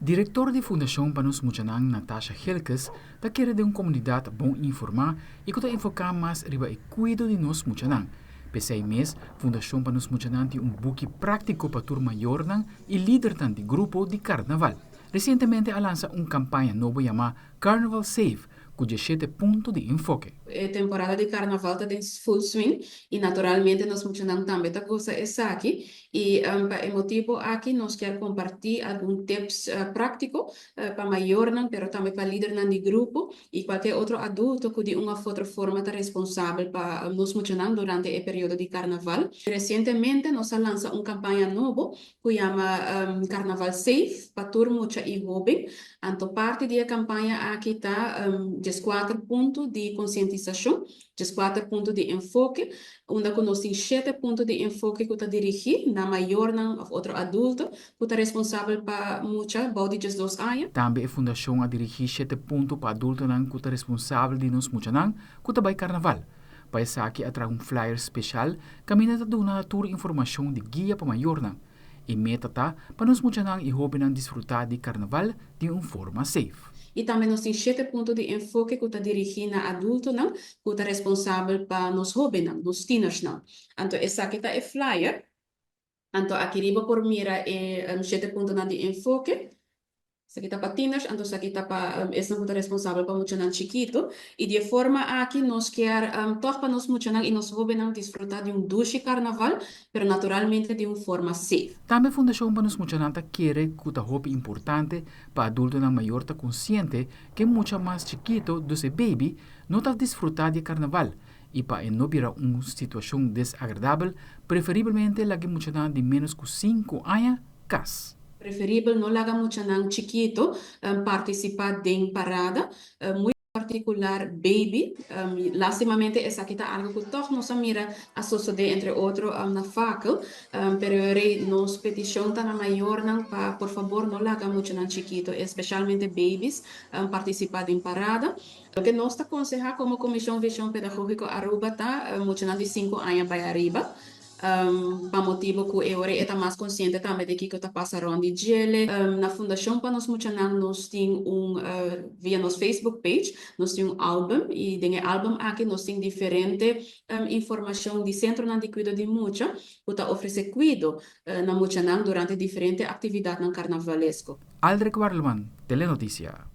Direktor di Fundashon pa Nos Muchanan Natasha Gilkes ta kere den un komunidat bon informá i ku ta enfoká mas riba e kuido di nos muchanan. P'esei mes Fundashon pa Nos Muchanan tin un buki práktiko pa tur mayornan i lidernan di grupo di karnaval. Resientemente a lansa un kampaña nobo yamá Carnival Safe ku dieshete punto di enfoke. E temporada di karnaval ta den full swing i naturalmente nos muchanan tambe ta gosa esaki i pa e motibu aki nos kier kompartí algun tips práktiko pa mayornan pero tambe pa lidernan di grupo i kualke otro adulto ku di un òf otro forma ta responsabel pa nos muchanan durante e periodo di karnaval. Resientemente nos a lansa un kampaña nobo ku yama Karnaval Safe pa tur mucha i hóben. Anto parti di e kampaña aki ta dieskuater punto di konsientisashon, dieskuater punto di enfoke, unda ku nos tin shete punto di enfoke ku ta dirigí na mayornan òf otro adulto ku ta responsabel pa mucha bou di diesdos aña. Tambe e fundashon a dirigí shete punto pa adultonan ku ta responsabel di nos muchanan ku ta bai karnaval. Pa esaki a traha un flyer special caminda ta duna tur informacion di guia pa mayornan. E meta ta pa nos muchanan y hobennan disfruta di carnaval den un forma safe. Y tambe nos tin shete punto di enfoke cu ta dirigi na adultonan cu ta responsabel pa nos hobennan, nos tienersnan. Anto esaki ta e flyer. Anto aki riba por mira e shete puntonan di enfoke. Esaki ta pa tieners, anto esaki ta pa esnan ku ta responsabel pa muchanan chikitu. I di e forma aki nos kier tòg pa nos muchanan i nos hóbennan disfrutá di un dushi karnaval, pero naturalmente di un forma safe. Tambe Fundashon pa Nos Muchanan ta kere ku ta hopi importante pa adultonan mayor ta konsiente ku e mucha mas chikitu, dus e baby, no ta disfrutá di e karnaval i pa e no bira un situashon desagradabel, preferibelmente laga e muchanan di ménos ku sinku aña kas. Preferibel no laga muchanan chikito partisipá den parada, muy partikular baby. Lastimamente esaki ta algu ku tòg nos a mira a sosodé entre otro na Fakel, pero e rei nos petishon ta na mayornan pa por fabor no laga muchanan chikito, espeshalmente babies, partisipá den parada. Loke nos ta konsehá komo Komishon Vishon Pedagógiko Aruba ta muchanan di sinku aña bai ariba. Pa motibu ku e ora e ta mas konsiente tambe di kiko ta pasa rònt di djele. Na Fundashon pa Nos Muchanan nos tin un, via nos Facebook page, nos tin un album i den e album aki nos tin diferente informashon di sentronan di kuido di mucha ku ta ofresé kuido na muchanan durante diferente aktividatnan karnavalesko. Aldrich Warleman, Telenoticia.